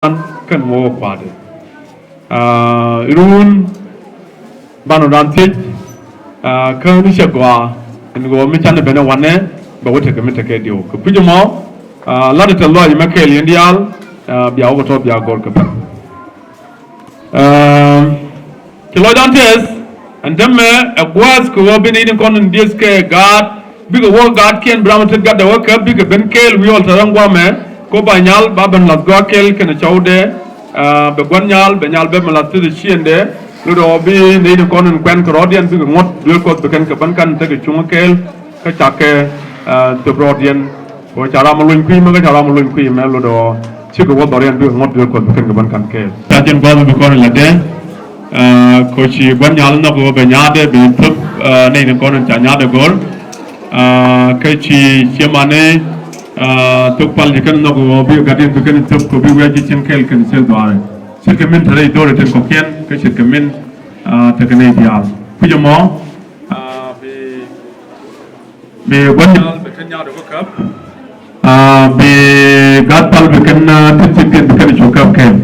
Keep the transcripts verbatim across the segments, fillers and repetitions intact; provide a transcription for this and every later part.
An kɛn wä wä kua̱a̱dɛ. Aa, run banɔ dan thiec, aa, kä ni cɛ gɔaa ɛn ɣöö mi canɛ ben ɛ wanɛ bɛ wä tekɛ mi tekɛ diw. Kɛ kui̱c ɛmɔ, aa, lat ɛ tɛth lɔaac mɛ kɛɛl yɛn diaal, aa, bia wä kɛ tɔ̱ bia gɔr kɛ pɛn. Aa, Ci lɔcdan tɛth ɛn täämɛ ɛ gua̱a̱th kɛ ɣöö bi nɛy tin kɔn in dieth kɛ gaat bikɛ wä gaatkiɛn bi ram tet gatdɛ wä kɛ bikɛ ben kɛɛl wi̱i̱ ɔl tɛth ɛn gua̱a̱mɛ. Ko ba nyal ba ben lath gɔaa kɛɛl kɛnɛ cɔwdɛ. Aa, bɛ gua̱n nyal bɛ nyal bɛ mɛ lath teth ɛ ciëndɛ. Lotdɛ ɣöö bi nɛy tin kɔn in kuɛn kɛ rɔɔdiɛn bikɛ ŋuɔ̱t duël Kuɔth bi kɛn kɛ ben kan tekɛ cuŋä kɛɛl. Kä cakɛ, aa, thöp rɔɔdiɛn. Kɛ ɣöö ca ram ɛ luny kui̱ mɛ kä ca ram ɛ luny kui̱ mɛ lotdɛ ɣöö cikɛ wä dhɔriɛn bikɛ ŋuɔ̱t duël Kuɔth bi kɛn kɛ ben kan kɛɛl. Ca jɛn gua̱a̱th bi kɔn in la dee. Aa, kɛ ɣöö ci gua̱n nyal nhɔk ɣöö bɛ nyaatdɛ bi thöp, aa, nɛy tin kɔn in ca nyaatdɛ go̱r. Aa, kä ci ciɛmani, aa, Thok Pal ci kɛn nhɔk ɣöö bi gatdiɛn bi kɛn thöp kɛ bi wiac ci cieŋ kɛɛl kɛn ciek dhuaarɛ. Ce̱tkɛ min te rɛy dho̱rɛ tin kɔ̱kiɛn kä ce̱tkɛ min, aa, tekɛ nɛy diaal. Kui̱c ɛmɔ, aa, bi Bi gua̱n nyal bi kɛn nyaatdɛ bä käp. Aa, bi gaat pal bi kɛn, aa, tet cit kɛn bi kɛn cu käp kɛn.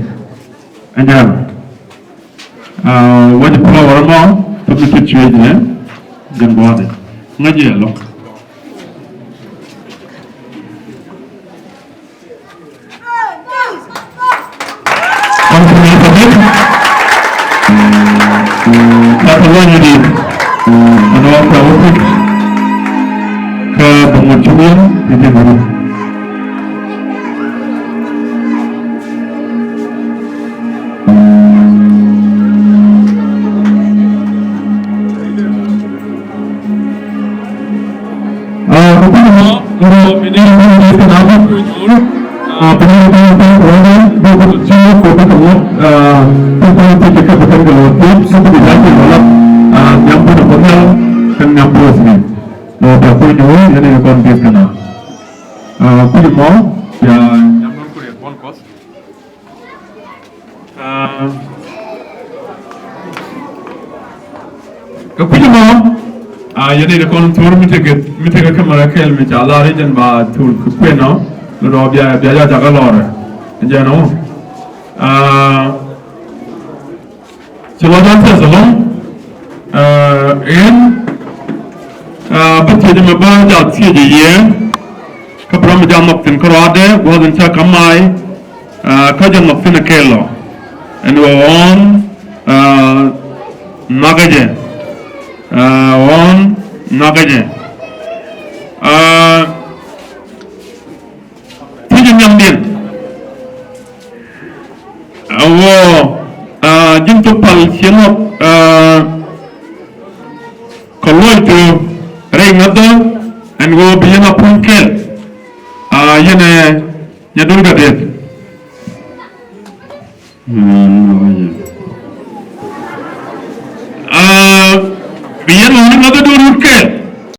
Ɛn jɛn. Aa, wec pulɔ wärä mɔ, tet mi tet cuec jɛ, jɛn gua̱a̱dɛ. Ŋäc jɛ lɔ. Aa, kɛ kui̱c ɛmɔ, aa, yɛn nɛy ti kɔn thor mi tekɛ, mi tekɛ camera kɛl mi ca lar i̱ jɛn ba thor kɛ kuënɔ. Lotdɛ ɣöö bia, bia jɔak jakä lɔrɛ. Jɛn ɔ. Aa, ci lɔcdan tɛth ɛlɔ̱ŋ. Aa, ɛn, aa, bä thiec ɛmɛ bä jal thiec ɛ yɛ. Kä program mi jal nhɔk thi̱n kärɔaadɛ gua̱a̱th in ca ka̱m mac, aa, kä jɛ nhɔk thi̱n ɛ kɛɛl ɔ. Ɛn ɣöö ɣɔ̱ɔ̱n, aa, nhɔakä jɛ. Aa, ɣɔ̱ɔ̱n nhɔakä jɛ. Aa, thiec ɛ nhiamdiɛn. Aa, ɣöö, aa, ji̱n Thok Pal ciɛ nhɔk, aa, kɛ luɔc tu rɛy ŋäthä ɛn ɣöö bi yɛn a puɔ̱ny kɛl. Aa, yɛn ɛ Nyadol Gatdɛth. Aa, bi yɛn ɣɔ̱n ni ŋäthä